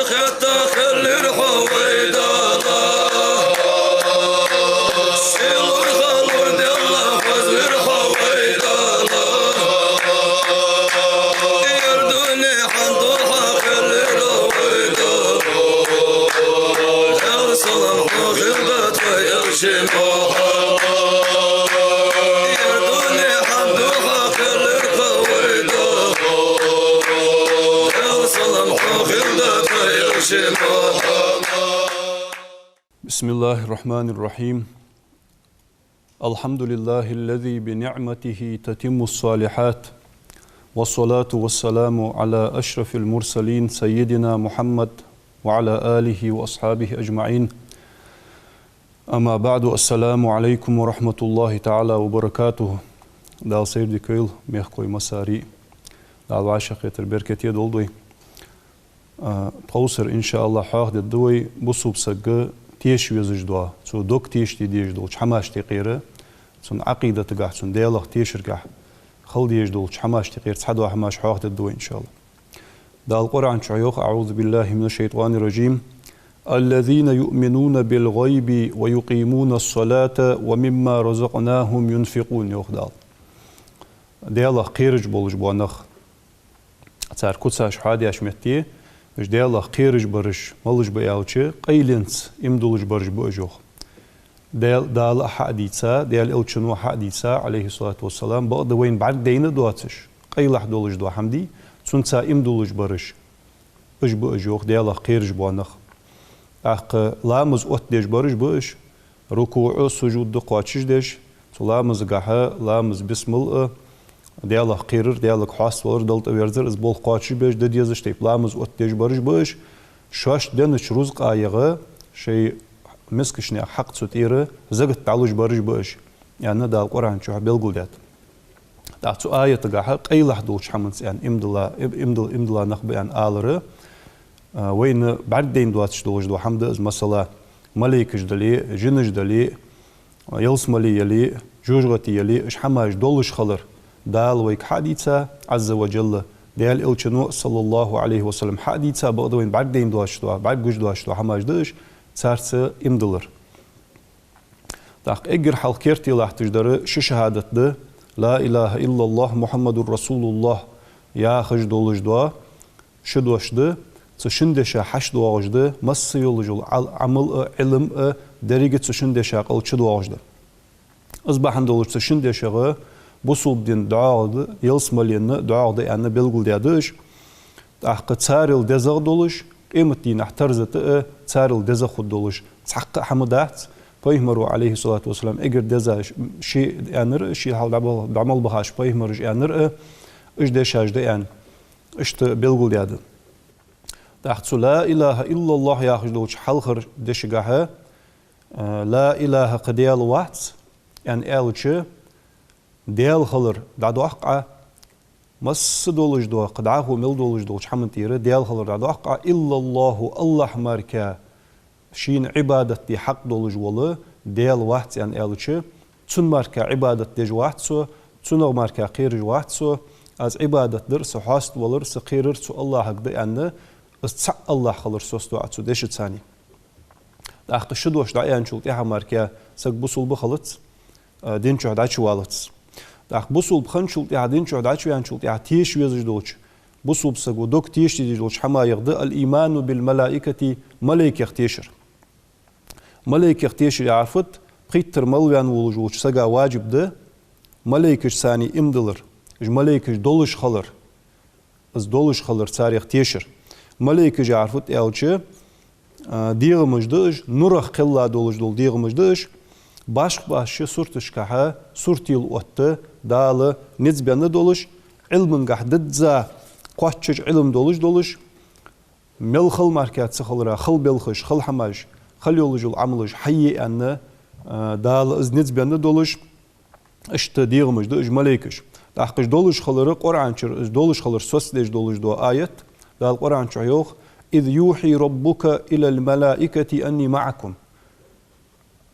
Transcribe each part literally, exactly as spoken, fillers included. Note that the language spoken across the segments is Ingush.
Хетта хиллар хьо вай Дала, сийлур-халур Даьла хозар хьо вай Дала. Ер дуне хьан духьа хиллар хьо вай Дала, Даьла салам хьох хилда тха Элча Мухьаммад. Ер дуне хьан духьа хиллар хьо вай Дала, Даьла салам хьох хилда тха Элча Мухьаммад. بسم الله الرحمن الرحيم. الحمد لله الذي بنعمته تتم الصالحات، والصلاة والسلام على أشرف المرسلين سيدنا محمد وعلى آله وأصحابه أجمعين. أما بعد، السلام عليكم ورحمة الله تعالى وبركاته. Дала сайре дика йойла, мехкахой, массане а. Дала вӀашагӀкхетар беркате долда вай. А, тховсара, иншааллахӀ, хьоахадергда вай бусалба саг теша везаш дола, цо дог тешаде дезаш долча хӀамашта юкъера, цун Ӏакъидатагахьа, цун Даьлах тешаргахьа хила дезаш долча хӀамашта юкъера цхьадола хӀамаш хьоахадергда вай, иншааллахӀ. Дала Къуръан чу йоах: أعوذ بالله من الشيطان الرجيم. الذين يؤمنون بالغيب ويقيمون الصلاة ومما رزقناهم ينفقون, йоах Дала. Даьлах кхераш болаш бола нах. Цар куцаш хьоадеш метте, уж Даьлах кхераш бараш малаш ба аьлча, къайленца иман дулаш бараш ба уж, йоах. Даьл-, Дала а хьа а дийца, Даьла Элчано а хьа а дийца, Ӏалайхи ссалату вассалам, бакъда вайна бӀаргадайна а доацаш, къайлахь долаш дола хӀама дий, цунца иман дулаш бараш. Уж ба уж, йоах, Даьлах кхераш бола нах. ТӀаккха ламаз оттадеш бараш ба уж, рукуӀ а, сужуд а кхоачашдеш, цу ламазагахьа ламаз бисмал а, Даьлах кхерар, Даьлага хьаставалар, Далла тӀаверзар, из болх кхоачашбеш, де дезача тайпара ламаз оттадеш бараш ба уж, шоашта деннача рузкъагӀа шоай мискача наьха хьакъ цу тӀера закат дӀалуш бараш ба уж, аьнна, Дала Къуръан чу белгалдаьд. ТӀаккха цу аятагахьа къайлахь долча хӀаманца аьнна, иман дилла, им-, иман дилла, иман дилла нах ба аьнна алар, а, вайна бӀаргадайна доацаш долаш дола хӀама да из, масала, малайкаш дале, жинаш дале, ялсмале яле, жожагӀате яле, уж хӀамаш долаш хилар Дала вайга хьа а дийца, Ӏазза ва жалла, Даьла Элчано, саллаллахӀу Ӏалайхи ва саллам, хьа а дийца, бакъда вайна бӀаргадайна доацаш дола, бӀаргагуш доацаш дола хӀамаш да уж, царца иман диллар. ТӀаккха эггара хьалха керте латташ дар ши шахӀадат да: لا إله إلا الله محمد رسول الله яхаш долаш дола ши дош да, цу шин деша хьаьша доагӀаш да, масса йолаш йола Ӏал-, Ӏамал а, Ӏилма а, деррига цу шин деша кӀал чудоагӀаш да. Из бахьан долаш цу шин дешах бусалба дин дӀоагӀа да, ялсмален а дӀоагӀа да аьнна белгалдаьд уж. ТӀаккха царел дезагӀа долаш, къематдийнахьа тарзата а царел дезагӀа хургдолаш цхьаккха а хӀама дац. Пайхамаро, Ӏалайхи ссалату вассалам, эггара деза ш-, ше аьннар а, ший хьалха дӀабал-, дӀа мел бахача пайхамараша аьннар а, уж дешаш да аьнна, иштта белгалдаьд. ТӀаккха цу لا إله إلا الله яхаш долча хьалхарча дешагахьа, а, لا إله, кхы Даьла вац аьнна аьлча, Даьла хилар дӀадоаккх Ӏа, масса долаш дола, кхы дӀахо мел долаш долча хӀаман тӀера Даьла хилар дӀадоаккх Ӏа, إلا الله, АллахӀ мара шийна Ӏибадат де хьакъ долаш вола Даьла вац аьнна аьлча, цунна мара Ӏибадат деш вац со, цунах мара кхераш вац со, аз Ӏибадат дар а, са хьаставалар а, са кхерар а цу АллахӀага да аьнна, из цаӀ АллахӀ хилар соцаду Ӏа цу дешаца. ТӀаккха ши дош дӀааьнначул тӀехьагӀа мара саг бусалба хилац, а, дин чу дӀачувалац. ТӀаккха бусалба хинначул тӀехьагӀа, дин чу дӀачувеначул тӀехьагӀа теша везаш долча, бусалба саго дог тешаде дезаш долча хӀамаех да الإيمان بالملائكة, малайкех тешар. Малайкех тешар яхар фуд? Пхийттара мел ваьнна волаш волча сага важиб да малайкашца иман диллар, уж малайкаш долаш хилар, из долаш хилар царех тешар. Малайкаш яхар фуд аьлча, а, дегӀамаш да уж, нурах кхелла долаш дола дегӀамаш да уж, башха-башха ши сурташкахьа суртел отта Дала низ бенна долаш, Ӏилмангахьа дизза кхоачаш Ӏилма долаш долаш, мел хала мара ца хилара, хала белхаш, хала хӀамаш, хала йолаш йола Ӏамалаш хьае аьнна, а, Дала из низ бенна долаш, иштта дегӀамаш да уж малайкаш. ТӀаккха уж долаш хилар, Къуръан чура уж долаш хилар соцадеш долаш дола аят, Дала Къуръан чу йоах: إذ يوحي ربك إلى الملائكة أني معكم.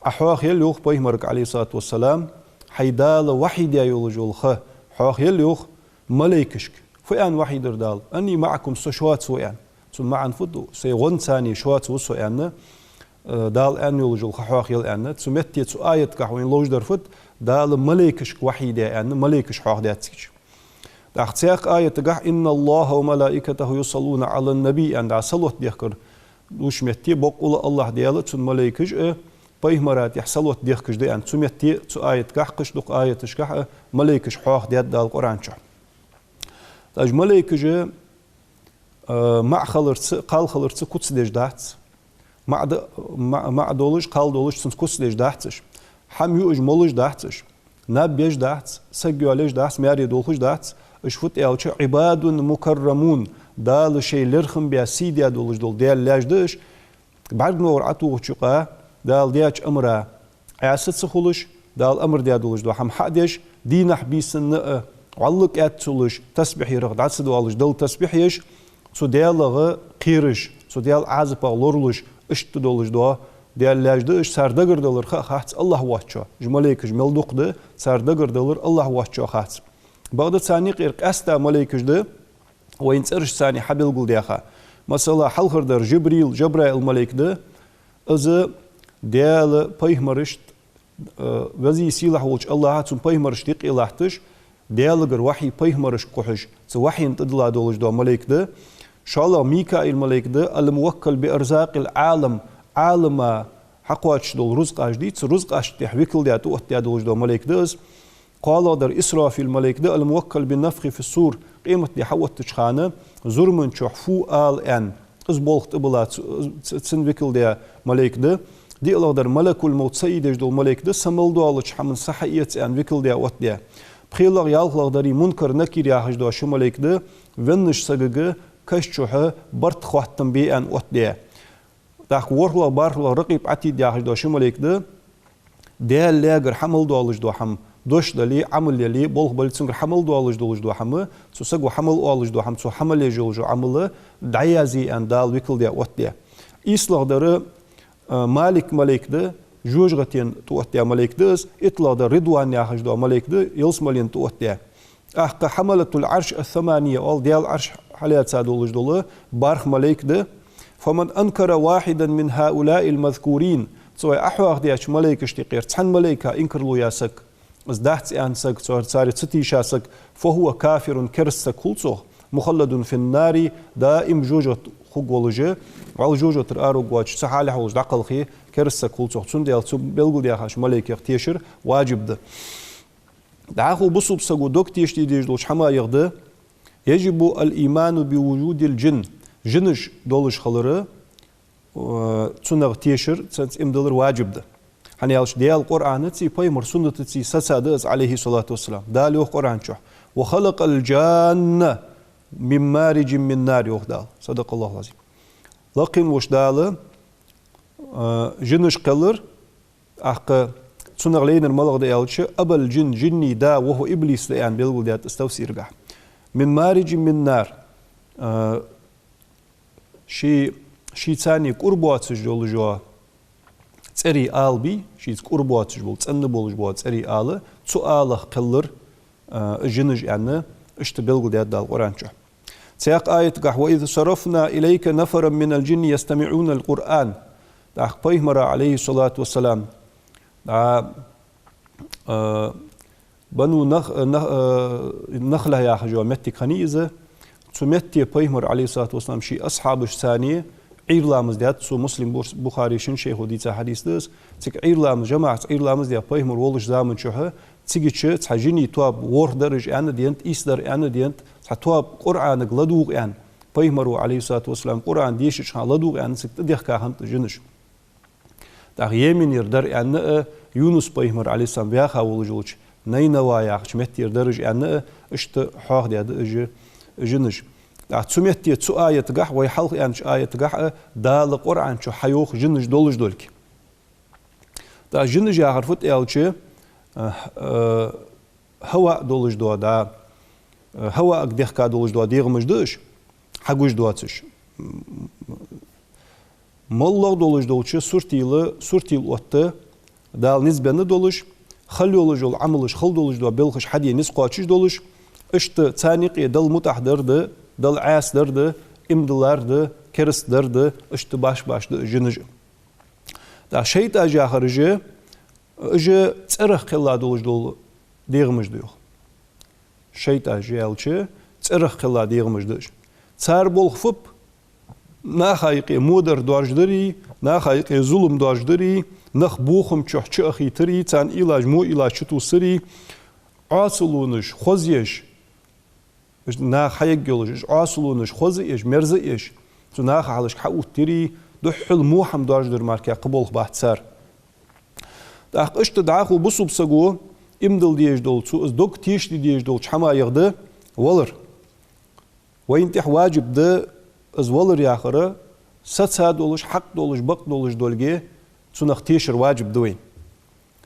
Ӏа хьоахаел, йоах, пайхамарга, Ӏалайхи ссалату вассалам, хьай Дала вахьий даь йолаш йола ха хьоахаел, йоах, малайкашка. Фу аьнна вахьий дир Дала? أني معكم, со шоца ва аьнна. Цун маӀан фуд, сай гӀонца царна шоца ва со аьнна, э, Дала аьнна йолаш йола ха хьоахаяьй аьнна. Цу метте, цу аятагахь вайна ловш дар фуд, Дала малейкашка вахьий даьд аьнна, малейкаш хьоахадаьд цига. ТӀаккха цхьаькха аятагахь: «إن الله وملائكته يصلون على النبي» аьнна, Дала салот дехкар луш метте, боккъала АллахӀ Даьла, цун малейкаш а, пайхамара тӀехь салот дехкаш да аьнна. Цу метте, цу аятагахь, кхыча дукха аяташкахь а малейкаш хьоахадаьд Дала Къуръан чу. ТӀаккха малейкаш а, э, маӀа хиларца, кхал хиларца куц деш дац. МаӀа д-, маӀа, маӀа долаш, кхал долаш цунца куц деш дац уж. ХӀама юаш, молаш дац уж. Наб еш дац, саг йоалаеш дац, маьре долхаш дац. Уж фуд аьлча, «عباد مكرمون», Дала шоай лерхӀам баь, сий даь долаш дола Даьла лаьш да уж. БӀаргногара ӀотӀатохача юкъа Дала даьча амара Ӏаьса ца хулаш, Дала амар даь долаш дола хӀама хьа а деш, дийнахьа, бийсанна а вӀалла кӀаьд ца луш, тасбихь ярах дӀа ца доалаш, Далла тасбихь еш, цу Даьлагара кхераш, цу Даьла Ӏазапах лоралуш, иштта долаш дола Даьла лаьш да уж. Цар дагардалар ха а хац АллахӀ воацачоа. Уж малейкаш мел дукха да, цар дагардалар АллахӀ воацачоа хац. Бакъда царна юкъера къаьстта малейкаш да, вайна цӀерашца царна хьабелгалдаьха. Масала, хьалхардар Жибрил, Жабраил малейк да, из Даьла пайхамарашта, э, Веза-Сийлахь волча АллахӀа цун пайхамарашта юкъе латташ, Даьлагара вахьий пайхамарашка кхухьаш, цу вахьийна тӀадилла долаш дола малейк да. ШоллагӀа Микаил малейк да, «الموكل بأرزاق العالم», Ӏалама хьакхоачаш дола рузкъаш дий, цу рузкъашта тӀехь викал даь, тӀаоттадаь долаш дола малейк да из. КхоалагӀдар Исрафил малейк да, «الموكل بالنفخ في الصور», къематди хьаоттача хана зурман чухь фу ала аьнна, из болх тӀабилла ц-, ц-, цунна викал даь малейк да. ДиълагӀдар Малакул-Мовт, са ийдеш дола малейк да, са мел долча хӀаман са хьаэца аьнна викал даь, оттадаь. ПхелагӀа, ялхлагӀдарий Мункар-Накир яхаш дола ши малейк да, веннача сагага каша чухь барт хоаттам бе аьнна, оттадаь. ТӀаккха ворхӀлагӀа, бархӀлагӀа Ракъиб-Ӏатид яхаш дола ши малейк да, Даьла лаьгара хьа мел долаш дола хӀама, дош дале, Ӏамал яле, болх бале, цунгара хьа мел долаш долаш дола хӀама, цу саго хьа мел оалаш дола хӀама, цо хьа мел еш йолаш йола Ӏамал дӀаязъе аьнна, Дала викал даь, оттадаь. ИйслагӀдар, э, Малик малейк да, жожагӀатена тӀаоттадаь малейк да из, итталагӀдар Ридван яхаш дола малейк да, ялсмалена тӀаоттадаь. ТӀаккха حملة العرش الثمانية оал, Даьла Ӏарш хьалаьца долаш дола бархӀ малейк да. «فمن أنكر واحدا من هؤلاء المذكورين», цу вай Ӏохьоахадаьча малейкашта юкъера цхьан малейка инкарло яь саг, из дац аьнна саг, цар-, царех ца тийша саг, «فهو كافر», кераста саг хул цох, «مخلد في النار», даим жожагӀате хургволаш, вӀалла жожагӀатера араваргвоацаш, цу хьале волаш дӀакхалхе, кераста саг хул цох. Цудухьа цу белгалдаьхача малейкех тешар важиб да. ДӀахо бусалба саго дог тешде дезаш долча хӀамаех да: «يجب الإيمان بوجود الجن». Жинаш долаш хилар, э, цунах тешар, цунца иман диллар важиб да. ХӀана аьлча Даьла Къуръанацеи пайхамара суннатацеи сацад из, عليه الصلاة والسلام. Дала йоах Къуръан чу: «وخلق الجان من مارج من نار», йоах Дала. صدق الله العظيم. Лакхе волча Дала, э, жинаш кхеллар, тӀаккха цунах лайнар малагӀа да аьлча, «أبا الجن», жинний да, «وهو إبليس» да аьнна белгалдаьд из тафсирагахь. «من مارج من نار», э, ший, ший царна кӀур боацаш йолаш йола цӀерий ала бий, шийца кӀур боацаш бола, цӀена болаш бола цӀерий ала, цу алах кхеллар, э, жинаш аьнна, иштта белгалдаьд Дала Къуръан чу. Цхьаькха аятагахь: «وإذ صرفنا إليك نفرا من الجن يستمعون القرآن». ТӀаккха пайхамара, عليه الصلاة والسلام, а, а, Бану Нах-, Нах-, а, Нахла яхаш йола моттиг хиннай из. Цу метте пайхамар, عليه الصلاة والسلام, ший асхьабашца цхьана Ӏуйра ламаз даьд. Цу Муслим, Бур-, Бухари шин шайхо дийца хьадис да из. Цига Ӏуйра ламаз, жамаӀатаца Ӏуйра ламаз даь пайхамар волаш заман чухь, цигача цхьа жиний тоаба ворхӀ дар уж аьнна денад, ийс дар аьнна денад, цхьа тоаба Къуръанага ладувгӀа аьнна, пайхамаро, عليه الصلاة والسلام, Къуръан дешача хана ладувгӀа аьнна, цига тӀадехка хиннад жинаш. ТӀаккха Йеменера дар аьнна а, Юнус пайхамар, عليه السلام, ваьха волаш йолча Найнава яхача меттера дар уж аьнна а, иштта хьоахадаьд уж жинаш. ТӀаккха цу метте, цу аятагахь, вай хьалха аьннача аятагахь а Дала Къуръан чу хьайоах жинаш долаш долга. ТӀаккха жинаш яхар фуд аьлча, а, а, хӀаваъ долаш дола, да, хӀаваъага дехка долаш дола дегӀамаш да уж, хьагуш доацаш. МоллагӀа долаш долча суртийла, суртийла отта Дала низ бенна долаш, хала йолаш йола Ӏамалаш, хала долаш дола белхаш хьаде низ кхоачаш долаш, иштта царна юкъе Далла мутӀахьа дар да, Далла Ӏаьса дар да, иман диллар да, кераста дар да, иштта баш-баш да уж жинаш. ТӀаккха шайтӀаш яхар уж, уж цӀерах кхелла долаш дола дегӀамаш да, йоах. ШайтӀаш аьлча, цӀерах кхелла дегӀамаш да уж. Цар болх фуд? Наха юкъе модар доаржадарий, наха юкъе зулам доаржадарий, нах бохам чу чуахийтарий, царна уйлаш, во уйлаш чутувсарий, Ӏоасалонаш хозъеш, уж наха хьаергйолаш, уж Ӏоасалонаш хозъеш, мерзаеш, цу наха хьалхашка хьаоттаярий, духхьал во хӀама доаржадар мара кхы болх бац цар. ТӀаккха иштта дӀахо бусалба саго иман дилла дезаш дола, цо из дог тешаде дезаш долча хӀамаех да валар. Вайна тӀехь важиб да из валар яхар, саца долаш, хьакъ долаш, бакъ долаш долга, цунах тешар важиб да вайна.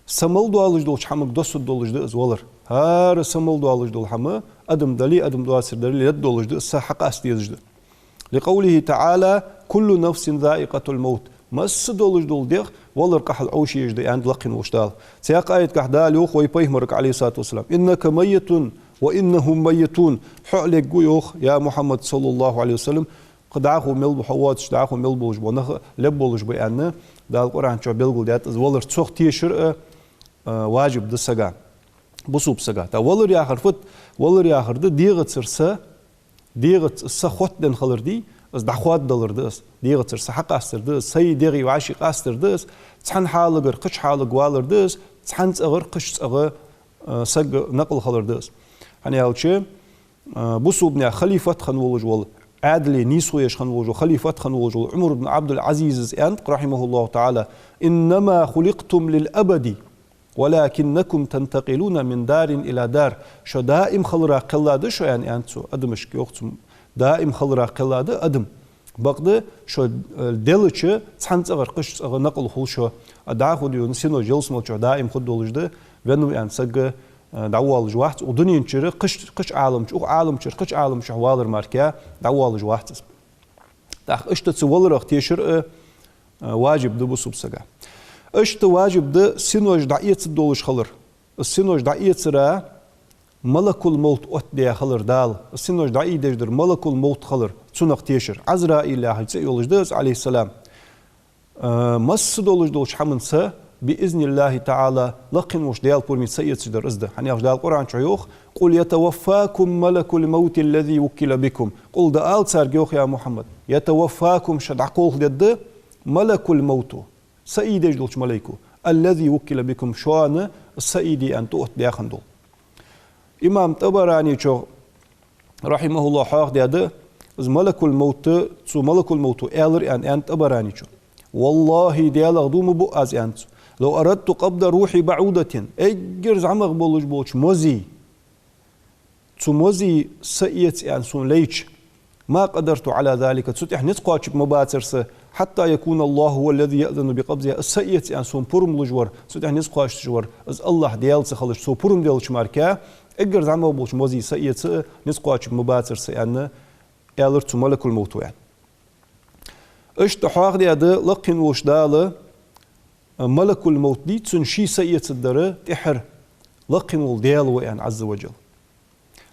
Са мел долаш долча хӀамага доссаргдолаш да из валар. ХӀара са мел долаш дола хӀама, адам дале, адам доацар дале, лергдолаш да из, са хьакъаста дезаш да. لقوله تعالى: «كل نفس ذائقة الموت». Масса долаш дола дегӀ валар къахьал Ӏовша езаш да, аьннад лакхе волча Дала. Цхьаькха аятагахь Дала йоах вай пайхамарга, عليه الصلاة والسلام: «إنك ميت وإنهم ميتون». Хьо а лергва, йоах, я Мухьаммад, صلى الله عليه وسلم, кхы дӀахо мел ба хьо воацаш, дӀахо мел болаш бола нах а лергболаш ба, аьнна, Дала Къуръан чу белгалдаьд из валар, цох тешар а, а, важиб да сага, бусалба сага. ТӀаккха валар яхар фуд? Валар яхар да дегӀацара са, дегӀаца са хоттаденна хилар дий, из дӀахоададалар да из, дегӀацара са хьакъастар да из, сай дегӀий вӀаший къастар да из, цхьан хьалагара кхыча хьалага валар да из, цхьан цӀагӀара кхыча цӀагӀа, а, саг накъал хилар да из. ХӀана аьлча, а, бусалба наьха халифат хинна волаш вола, Ӏаьдале нийсхо еш хинна волаш вола, халифат хинна волаш вола Ӏумар ибн Ӏабдул-Ӏазиза аьннад, رحمه الله تعالى: «إنما خلقتم للأبد ولكنكم تنتقلون من دار إلى دار». Шо даим хиларах кхелла да шо, аьнна, аьннад цо адамашка, йоах цо. Даим хиларах кхелла да адам. Бакъда шо, э, делча, цхьан цӀагӀара кхыча цӀагӀа накъал хул шо. А дӀахо дийна синош ялсмала чу даим хургдолаш да, венна ва аьнна саг, э, дӀавоалаш вац укх дунен чура кхыча, кхыча Ӏалам чу, укх Ӏалам чура кхыча Ӏалам чу валар мара кхы дӀавоалаш вац из. ТӀаккха иштта цу валарах тешар а, а, важиб да бусалба сага. Иштта важиб да синош дӀаэцаргдолаш хилар. Синош дӀаэцара малакул-мовт оттадаь хилар Дала. Синош дӀаийдеш дар малакул-мовт хилар, цунах тешар. Ӏазраил яхаш цӀи йолаш да из, عليه السلام. А, масса долаш долча хӀаманца, بإذن الله تعالى, лакхе волча Даьла пурамца эцаш дар из да. ХӀана аьлча Дала Къуръан чу йоах: «قل يتوفاكم ملك الموت الذي وكل بكم». Къул, да ала царга, йоах, я Мухьаммад, يتوفاكم, шо дӀакхалхадергда, малакул-мовт, са ийдеш долча малайко, الذي وكل بكم, шоана са ийде аьнна тӀаоттадаь хинна дола. Имам ТӀабарани чу, رحمه الله, хьоахадаьд, из малакул-мовт, цу малакул-мовто аьлар, аьннад ТӀабарани чу: «والله, Даьлах дув ма буъ аз, — аьннад цо, — لو أردت قبض روح بعوضة, эггара зӀамагӀа болаш болча мозий цу мозий са эца аьнна сона лайча, ما قدرت على ذلك, цу тӀа низ кхоачаргма бацар са, حتى يكون الله هو الذي يأذن بقبضها, из са эца аьнна сона пурам луш вар, цу тӀа низ кхоачийташ вар из АллахӀ Даьла ца хилча, цо пурам делча мара кхы, эггара зӀамагӀа болча мозий са эца а низ кхоачаргма бацар са», — аьнна, аьлар цу малакул-мовто, аьнна. Иштта хьоахадаьд лакхе волча Дала, а, малакул-мовт дий, цунна ший са эцаргдар тӀехьара лакхе вола Даьла ва, аьнна, عز وجل.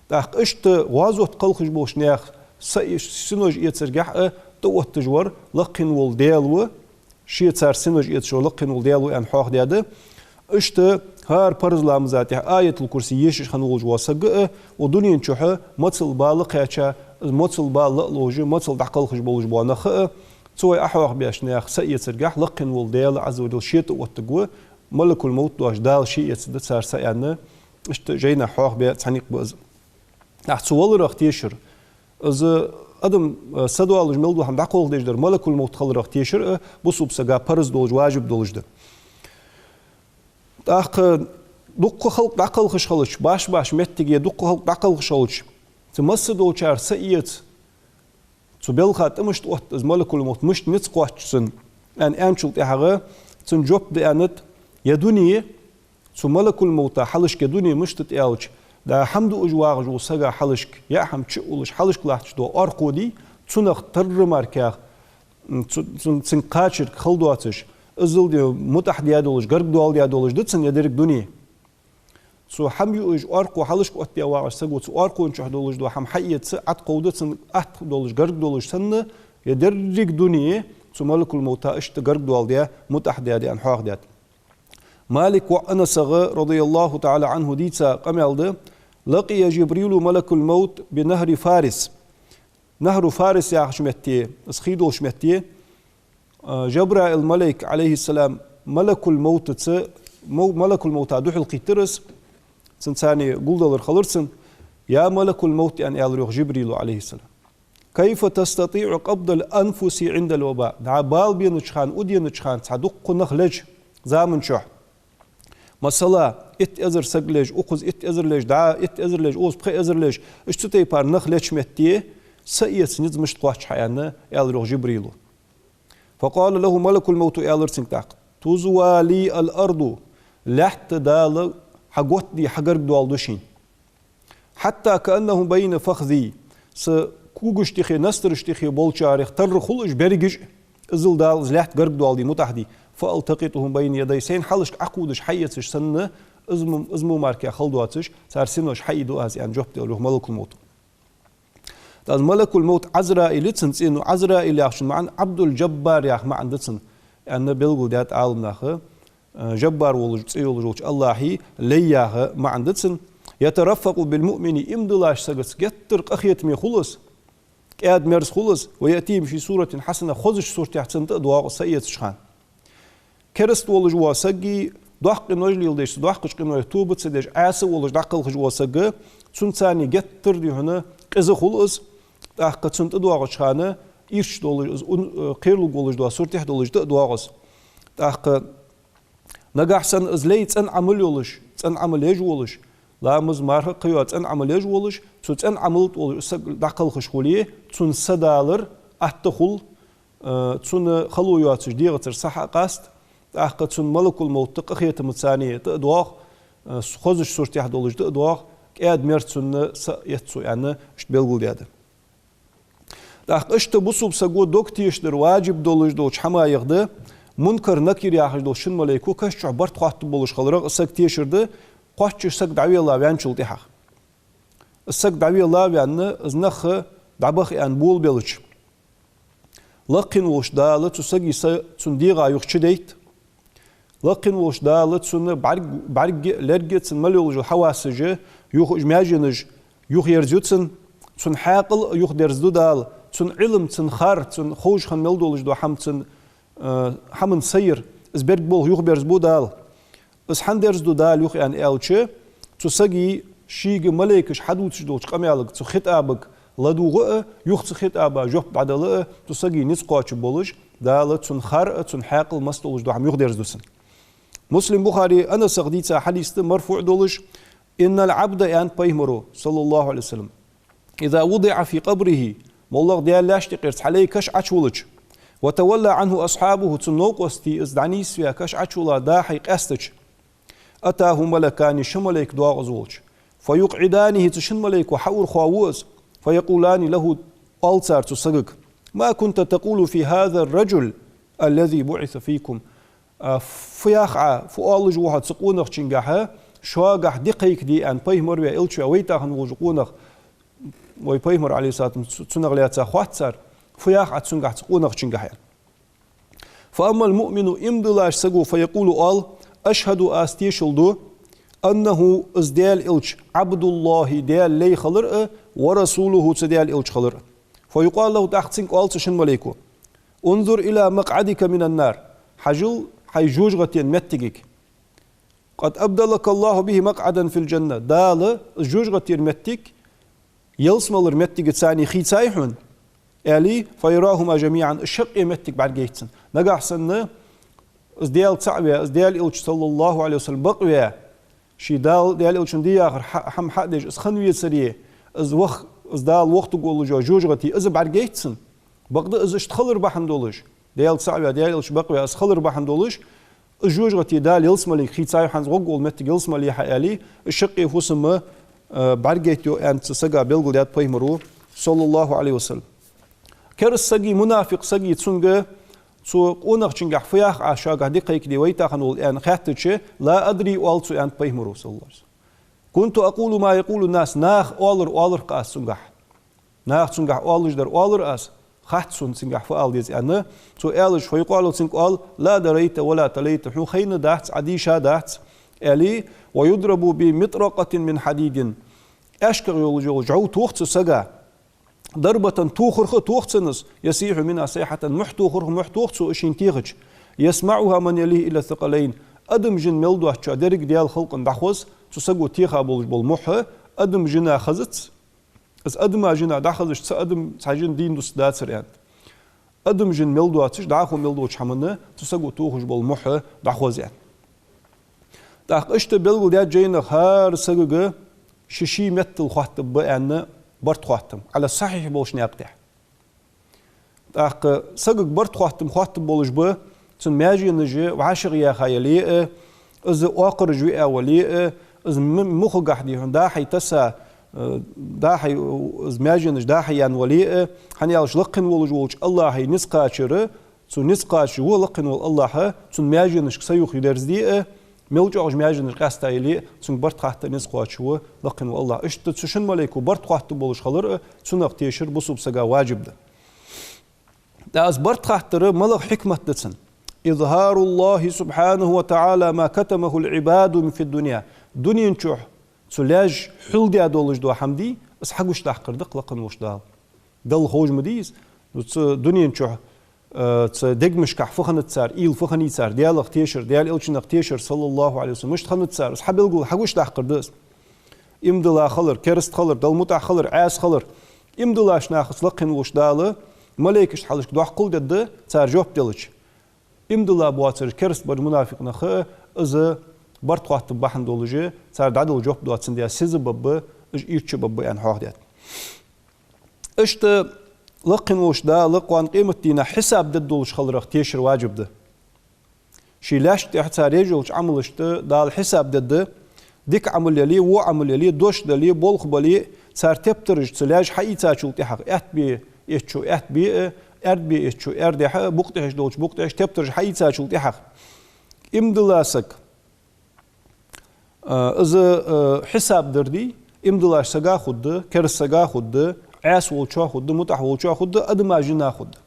ТӀаккха иштта гӀазот кхалхаш болча наьха са-, синош эцаргахьа а тӀаотташ вар лакхе вола Даьла ва, ший цар синош эцаш вар лакхе вола Даьла ва, аьнна, хьоахадаьд. Иштта хӀара парз ламаза тӀехьа Аятул-Курси ешаш хинна волаш вола саг а, укх дунен чухь мацал бала кхаьча, мацал бала ла а ловш, мацал дӀакхалхаш болаш бола нах а, цу вай Ӏохьоахабаьча наьха са эцаргахьа лакхе вола Даьла عز وجل ше тӀаоттаргва, малакул-мовт доацаш Дала ше эцаргда цар са, аьнна, иштта жайнашка хьоахабаь цхьа никъ ба из. ТӀаккха цу валарах тешар, из адам, э, са доаллаш мел дола хӀама дӀакхалхадеш дар, малакул-мовт хиларах тешар а бусалба сага парз долаш, важиб долаш да. ТӀаккха дуккха халкъ дӀакхалхаш хилча, баш-баш моттиге дуккха халкъ дӀакхалхаш хилча, цу масса долчар са эца, цу балха тӀа мишта отт из малакул-мовт, мишта низ кхоач цунна, аьнна, аьнначул тӀехьагӀа цунна жоп да аьннад: я дуне, цу малакул-мовта хьалхашка дуне мишта тӀа аьлча, да хӀама дуаш вагӀаш вола сага хьалхашка, яа хӀама чу а уллаш, хьалхашка латташ дола оаркхо дий, цунах тарра мара кхы, м, цу-, цун-, цунга кхачарг хала доацаш, иззал де мутӀахь даь долаш, гарга доаладаь долаш да цунна ер деррига дуне. Цу хӀама юаш оаркхо хьалхашка оттадаь вагӀача саго цу оаркхона чу долаш дола хӀама хьаэца, Ӏаткховда цунна атта долаш, гарга долаш санна, Е деррига дуне цу малакул-мовта иштта гаргадоаладаь, мутӀахьа даьд аьнна хьоахадаьд. Малика воӀ Анасага, رضي الله تعالى عنه, дийца къамаьл да: لقي جبريل ملك الموت بنهر فارس. Нахьру Фарис яхача метте, из хий долча метте, а, Жабраил малайк, عليه السلام, малакул-мовтаца, мов-, малакул-мовта духьалкхийттар из, цунца цхьана гулдалар хилар цун. «يا ملك الموت», аьнна, аьлар йоах Жибрила, عليه السلام, «كيف تستطيع قبض الأنفس عند الوباء؟» ДӀа бала бенача хана, у денача хана цхьа дуккха нах леча заман чухь, масала, итт эзар саг леш, укхаза итт эзар леш, дӀа итт эзар леш, укхаза пхи эзар леш, иштта цу тайпара нах леча метте са эца низ мишта кхоач хьа, аьнна, аьлар йоах Жибрила. «فقال له ملك الموت», аьлар цунга тӀаккха: «تزوى لي الأرض», лаьтта Дала хьаготтаде, хьагаргадоаладу шийна. «حتى كأنهم بين فخذي», са когаш тӀехьа, настараш тӀехьа болчарех тарра хул уж берригаш, иззал Дала из лаьтта гаргадоаладе, мутӀахьа де. «فألتقطهم بين يدي», сайна хьалхашка Ӏокхувдаш, хьаэцаш санна, из мо-, из мо мара кхы хала доацаш, цар синош хьаийду аз, аьнна, жоп делар йоах малакул-мовта. ТӀаккха малакул-мовт Ӏазраил я цун цӀи, ну, Ӏазраил яхачун маӀан Ӏабдул-Жаббар яха маӀан да цун, аьнна, белгалдаьд Ӏаламнаха. Э, Жаббар волаш, цӀи йолаш волча АллахӀа лай яха маӀан да цун. «يترفق بالمؤمن», иман долаш сагаца геттара къахетаме хул из, кӀаьда-мерза хул из, «ويأتيه في صورة حسنة», хозача суртехь цунна тӀа а доагӀа из са эцача хана. Кераста волаш вола саг, доккха къинош леладеш, цу доккхача къиношта тоба ца деш, Ӏаьса волаш дӀакхалхаш вола саг, цунца цхьана геттара дий хьона къиза хул из, тӀаккха цунна тӀадоагӀача хана ирча долаш, из ун-, э, кхералуш волаш дола суртехь долаш тӀа а доагӀа из. ТӀаккха нагахь санна из лай цӀена Ӏамал йолаш, цӀена Ӏамал еш волаш, ламаз, марха кхайоа цӀена Ӏамал еш волаш, цу цӀена Ӏамал тӀа волаш саг дӀакхалхаш хуле, цунна са далар атта хул, э, цунна хало йоацаш дегӀацара са хьакъаста, тӀаккха цунна малакул-мовт къахетамца цхьана тӀа а доагӀа, э, хозача суртехь долаш тӀа а доагӀа, кӀаьда-мерза цунна са эц цо, аьнна, иштта белгалдаьд. ТӀаккха иштта бусалба саго дог тешадар важиб долаш долча хӀамаех да Мункар-Накир яхаш дола шин малайко каша чу барт хоттаргболаш хиларах, из саг тешар да, кхоачаш саг дӀавелла ваьнначул тӀехьагӀа. Из саг дӀавелла ваьнна, из нах дӀабаха аьнна болабелча, лакхе волча Дала цу сага са цун дегӀа юха чудайт. Лакхе волча Дала цун бӀарг-, бӀарга а, лерга а, цун мел йолаш йола хьавасаш а, юха уж маьженаш юхаерзаю цун, цун хьаькъал а юхадерзаду Дала, цун Ӏилма, цун хар, цун ховш хинна мел долаш дола хӀама, цун, э, хӀаман сайр, из берригаш болх юхаберзабу Дала. Из хӀана дерзаду Дала юха аьнна аьлча, цу сага шийга малайкаша хьадувцаш долча къамаьлага, цу хитӀабага ладувгӀа а, юха цу хитӀаба жоп дӀадала а, цу сага низ кхоачаш болаш, Дала цун хар а, цун хьаькъал а, мел долаш дола хӀама юхадерзаду цун. Муслим, Бухари Анасах дийца хьадис да, марфуӀ долаш: «إن العبد», аьннад пайхамаро, صلى الله عليه وسلم, «إذا وضع في قبره», моллагӀа Даьла лаьшта юкъера цхьа лай каша Ӏочувиллача, «وتولى عنه أصحابه», цун новкъостий из дӀанийсваь каша Ӏочувилла да хьай къаьстача, «أتاه ملكان», ши малайк доагӀа из волча, «فيقعدانه», цу шин малайко хьаур хову из, «فيقولان له», оал цар цу сагага: «ما كنت تقول في هذا الرجل الذي بعث فيكم؟» А, фу йоах Ӏа, фу оалаш ва хьо цу къонахчунгахьа, шугахьа ди кхайкаде аьнна, пайхамар ве, элча ве, вайта хинна волаш къонах, вай пайхамар, عليه الصلاة والسلام, цу-, цунах лаьца хоатт цар, фу йоах Ӏа цунгахьа, цу къонахчунгахьа аьнна. «فأما المؤمن», иман долаш саго, «فيقول», оал: «أشهد», аз тешал ду, «أنه», из Даьла элча, «عبد الله», Даьла лай хилар а, «ورسوله», цу Даьла элча хилар а. «فيقال له», тӀаккха цунга оал цу шин малайко: «انظر إلى مقعدك من النار», хьажал хьай жожагӀатен моттигага. «قد أبدلك الله به مقعدا في الجنة», Дала из жожагӀатера моттиг ялсмалера моттигаца цхьана хийцай хьона, аьле, «فيراهما جميعا», из шаккхе моттиг бӀаргайт цунна. Нагахьа санна из Даьла цаӀ ве, из Даьла элча, صلى الله عليه وسلم, бакъве, ший Дала, Даьла элчано де яхар хьа-, хӀама хьа а деш, из хинна вецаре, из вах-, из Дала вахийтаргволаш йола жожагӀате из бӀаргайт цунна. Бакъда из иштта хилар бахьан долаш, Даьла цаӀ ве, Даьла элча бакъве, из хилар бахьан долаш, из жожагӀате Дала ялсмалега хийцай хьона, из гӀоргвола моттиг ялсмале хьа аьле, из шаккхе фусам, э, бӀаргайт йоах аьнна цу сага белгалдаьд пайхамаро, صلى الله عليه وسلم. Кераста сага, мунафикъ сага, цунга цу къонахчунгахьа фу йоах Ӏа, шугахьа ди кхайкаде вайта хинна вола, аьнна хаьттача, «لا أدري», оал цо аьннад пайхамаро, صلى الله عليه وسلم. «كنت أقول ما يقول الناس», наха оалар оалар-кх аз цунгахьа. Наха цунгахьа оалаш дар оалар аз. Хац сона цунгахь фу ала деза аьнна. Цо аьлча, файукъалу, цунга оал: لا دريت ولا تليت, хьона хайна дац, Ӏа дийша дац, аьле, ويضرب بمطرقة من حديد, аьшках йолаш йола жӀов тох цу сага, ضربة, тохарах а тох цунна из, يصيح منها صيحة, мухь тохарах мухь тох цо шийна техача, يسمعها من يليه إلا الثقلين, адам, жин мел доацачоа деррига Даьла халкъана дӀахоз цу саго теха болаш бола мухь, адам, жина хазац, из адама, жина дӀахазаш, цхьа адам, цхьа жин дийна дустаргдацар аьнна. Адам, жин мел доацаш, дӀахо мел доацача хӀаманна цу саго тохаш бола мухь дӀахоз аьнна. ТӀаккха иштта белгалдаьд жайнах, хӀара сагага ший-ший меттала хоаттаб аьнна барт хоаттам, على الصحيح болча наькъа тӀа. ТӀаккха сагага барт хоаттам хоаттаб болаш ба, цун маьженаш вӀашагӀъяьха яле а, из оакхараш виа вале а, из м-, мухагахь дихьун дӀа-хьа тесса, э, дӀа-хьа, из маьженаш дӀа-хьа яьнна вале а, хӀана аьлча лакхе волаш волча АллахӀа низ кхачар, цу низ кхоачаш ва лакхе вола АллахӀ, цун маьженашка са юха дерзаде а, мел чӀоагӀа маьженаш къаьста яле а, цунга барт хатта низ кхоачаш ва лакхе вола АллахӀ. Иштта цу шин малайко барт хоаттаб болаш хилар а, цунах тешар бусалба сага ваджиб да. ТӀаккха из барт хаттара малагӀа хьикмат да цун? إظهار الله سبحانه وتعالى ما كتمه العباد في الدنيا. Дунен чухь цу лаьша хьулдаь долаш дола хӀама дий, из хьагучадаккхар да-кх лакхе волча Дала. Далла ховш ма дий из. Ну, цу дунен чухь, э, цу дегашкахь фу хиннад цар, уйла фу хиннай цар, Даьлах тешар, Даьла Элчанах тешар, صلى الله عليه وسلم, мишта хиннад цар, из хьабелгал-, хьагучадаккхар да из. Иман дилла хилар, кераста хилар, Далла мутӀахьа хилар, Ӏаьса хилар. Иман диллача нахаца лакхе волча Дала малайкашта хьалхашка доккхал дергда, цар жоп делча. Иман дилла боацараш, кераста бар мунафикъ нах а, из барт хоаттам бахьан долаш, цар дӀадала жоп доацандаь сиза бергба, уж ийрча бергба аьнна хьоахадаьд. Иштта лакхе волча Дала кхоана къематдийнахьа хьисаб дергдолаш хиларах тешар ваджиб да. Ший лаьшта тӀехьа цар еш йолча Ӏамалашта Дала хьисаб дергда, дика Ӏамал яле, во Ӏамал яле, дош дале, болх бале, цар тептараш цу лаьша хьаийцачул тӀехьагӀа, аьтта бе эттачо аьтта бе а, аьрда бе эттачо аьрдехьа а, букъ тӀехьашка долча букъ тӀехьашка тептараш хьаийцачул тӀехьагӀа. Иман дилла саг, а, из, а, хьисаб дар дий, иман диллача сага хургда, кераста сага хургда, Ӏаьса волчоа хургда, мутӀахьа волчоа хургда, адама, жина хургда.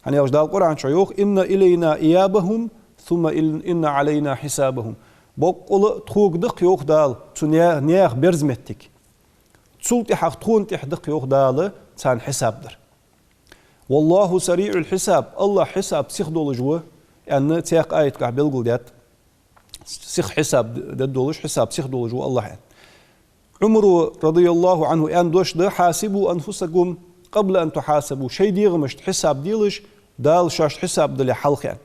ХӀана аьлча Дала Къуръан чу йоах: إن إلينا إيابهم ثم إن، إن علينا حسابهم. Боккъала а тхога да-кх, йоах Дала, цу наь-, наьха берза моттиг. Цул тӀехьагӀа тхона тӀехьа да-кх, йоах Дала, царна хьисаб дар. والله سريع الحساب, АллахӀ хьисаб сиха долаш ва, аьнна, цхьаькха аятагахь белгалдаьд. Сиха хьисаб дергдолаш, хьисаб сиха долаш ва АллахӀ аьнна. Ӏумара, رضي الله عنه, аьнна дош да: حاسبوا أنفسكم قبل أن تحاسبوا. Шоай дегӀамашта хьисаб делаш, Дала шоашта хьисаб далехьа хьалха аьнна.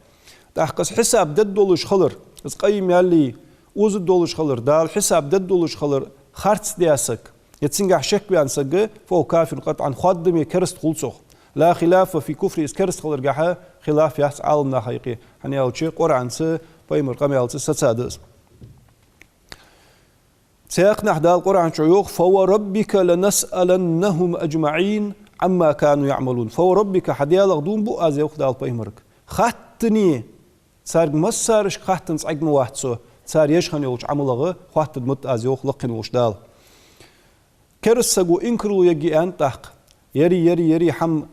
ТӀаккха из хьисаб дергдолаш хилар, из къаййим яле, оза долаш хилар, Дала хьисаб дергдолаш хилар харц даь саг, е цунгахь шекваьнна саг, فهو كافر قطعا, хоадаме кераста хул цох. لا خلاف في كفره, из кераста хиларгахьа хилаф яц Ӏаламнаха юкъе, хӀана аьлча Къуръанца, пайхамара къамаьлаца саца да из. Цхьаькханахьа Дала Къуръан чу йоах: فوربك لنسألنهم أجمعين عما كانوا يعملون. فوربك, хьа Даьлах дув буъ аз, йоах Дала пайхамарга. Хаттане, царга массарашка хаттанза Ӏергма вац со, цар еш хинна йолча Ӏамалагара хоаттаргда ма Аз, йоах лакхе волча Дала. Кераста саго инкарло ергья аьнна тӀаккха, ер, ер, ер хӀама,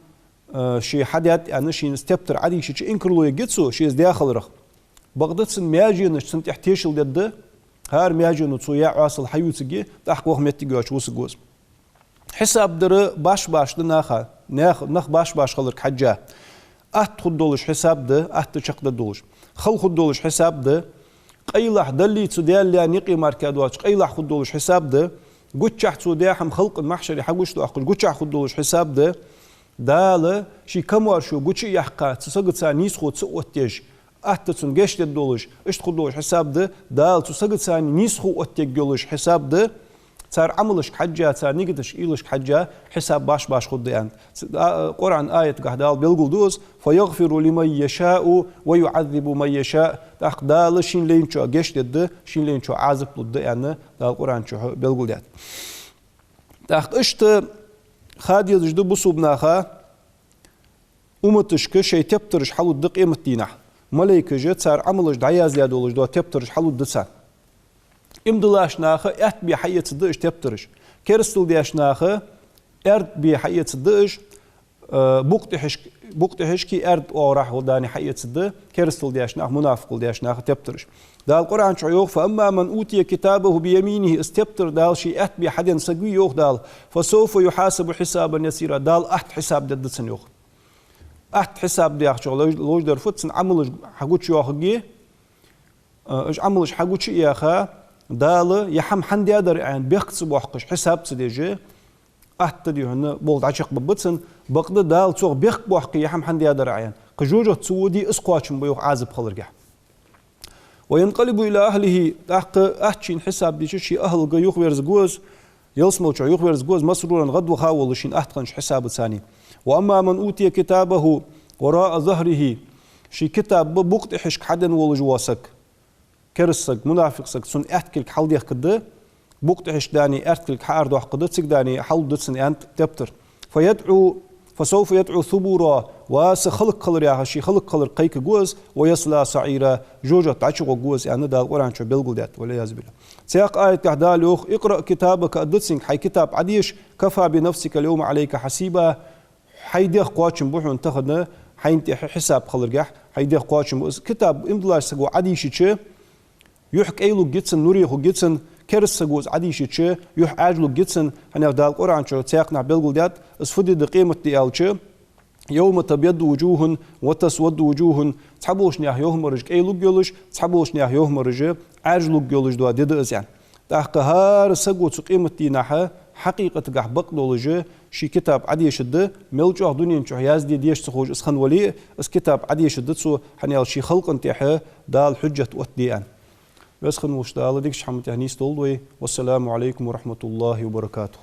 э, ше хьадаьд аьнна, шийна из тептар Ӏодийшача инкарло ергья цо, ше из даь хиларах. Бакъда цун маьженаш цунна тӀехьа тешал дергда, хӀара маьжено цо яь Ӏоасал хьаювцаргья, тӀаккха ваха моттиг йоацаш вусаргва из. Хьисаб дар башха-башха да наха, нах, нах башха-башха хиларга хьежжа. Атта хургдолаш хьисаб да, атта чакхдергдолаш. Хала хургдолаш хьисаб да. Къайлахь, Даллеи цу Даьллеи юкъе мара доацаш, къайлахь хургдолаш хьисаб да. Гучахь цо даь хӀама халкъа махьшаре хьагучадоаккхаш, гучахь хургдолаш хьисаб да. Дала ший камаьршо гуча а яьккха, цу сагаца нийсхо ца оттаеш, атта цунна гешт дергдолаш, иштта хургдолаш хьисаб да, Дала цу сагаца нийсхо оттаергйолаш хьисаб да, цар Ӏамалашка хьежжа, цар нигаташка, уйлашка хьежжа, хьисаб башха-башха хургда аьнна. Ц-, а, Къуръан аятагахь Дала белгалду из: فيغفر لمن يشاء ويعذب من يشاء. ТӀаккха Дала шийна лайначоа гешт дергда, шийна лайначоа Ӏазап лургда аьнна, Дала Къуръан чу белгалдаьд. ТӀаккха иштта ха дезаш да бусалба наха, умматашка шоай тептараш хьалургда къематдийнахьа. Малайкаша цар Ӏамалаш дӀаяздаь долаш дола тептараш хьалургда царна. Иман диллача наха аьтта бе хьаэцаргда уж тептараш. Керастал деча наха аьрда бе хьаэцаргда уж, э, букъ тӀехьашка, букъ тӀехьашка аьрда оагӀорахьа гӀолла дани хьаэцаргда, керастал деш нах, мунафикъал деш наха тептараш. Дала Къуръан чу йоах: «فأما من أوتي كتابه بيمينه», из тептар Дала ший аьтта бе хьаденна саг вий, йоах Дала, «فسوف يحاسب حسابا يسيرا», Дала атта хьисаб дергда цунна, йоах. Атта хьисаб дехачох лож-, лождар фуд, цун Ӏамалаш хьагучайоахаргья, а, уж Ӏамалаш хьагучаяьха, Дала ер хӀама хӀана даьдар аьнна бехк ца боаккхаш, хьисаб ца деш, атта дехьа болх дӀачакхбаргба цун, бакъда Дала цох бехк боаккхе, ер хӀама хӀана даьдар аьнна. Кхы жожагӀате ца воде, из кхоачам ба, йоах, Ӏазап хиларгахьа. «وينقلب إلى أهله», тӀаккха атта шийна хьисаб дича, ший ахӀлага юхаверзаргва из, ялсмале чу юхаверзаргва из, «مسرورا», гӀадваха волаш, шийна атта хиннача хьисабаца. «وأما من أوتي كتابه وراء ظهره», ший китаб букъ тӀехьашка хьаденна волаш вола саг, кераста саг, мунафикъ саг, цун аьтта кулг хьалдехкаргда, букъ тӀехьашка дани аьрда кулг хьаарадоаккхаргда, цига дани хьалургда цунна аьнна тептар. «فيدعو، فسوف يدعو ثبورا», ва са хӀалакхилар яхаш, ший хӀалакхилар кхайкаргва из, «ويصلى سعيرا», жожагӀате дӀачугӀоргва из, аьнна Дала Къуръан чу белгалдаьд, والعياذ بالله. Цхьаькха аятагахьа Дала йоах: «اقرأ كتابك», аргда цунга: «Хьай китаб Ӏодеша, كفى بنفسك اليوم عليك حسيبا», хьай дегӀ кхоачам ба хьона тахан, хьайна тӀа хьисаб хиларгахьа, хьай дегӀ кхоачам ба. Из китаб иман долаш саго Ӏодийшача, юхь кӀайлургья цун, нур хургья цун, кераста саго из Ӏодийшача, юхь Ӏаьржлургья цун, хӀана аьлча Дала Къуръан чу цхьаькха наха белгалдаьд, из фу ди да къематди аьлча, «يوم تبيض وجوه وتسود وجوه», цхьаболча наьха юхьмараш кӀайлургйолаш, цхьаболча наьха юхьмараш Ӏаьржлургйолаш дола ди да из, аьнна. ТӀаккха хӀара саго цу къематдийнахьа хьакъикъатагахьа бакъдолаш ший китаб Ӏодешаргда, мел чӀоагӀа дунен чу язде деша ца ховш из хинна вале а, из китаб Ӏодешаргда цо, хӀана аьлча ший халкъа тӀа Дала хьужжат оттаде, аьнна. Веза хинна волча Дала дикача хӀаман тӀа нийсдолда вай. والسلام عليكم ورحمة الله وبركاته.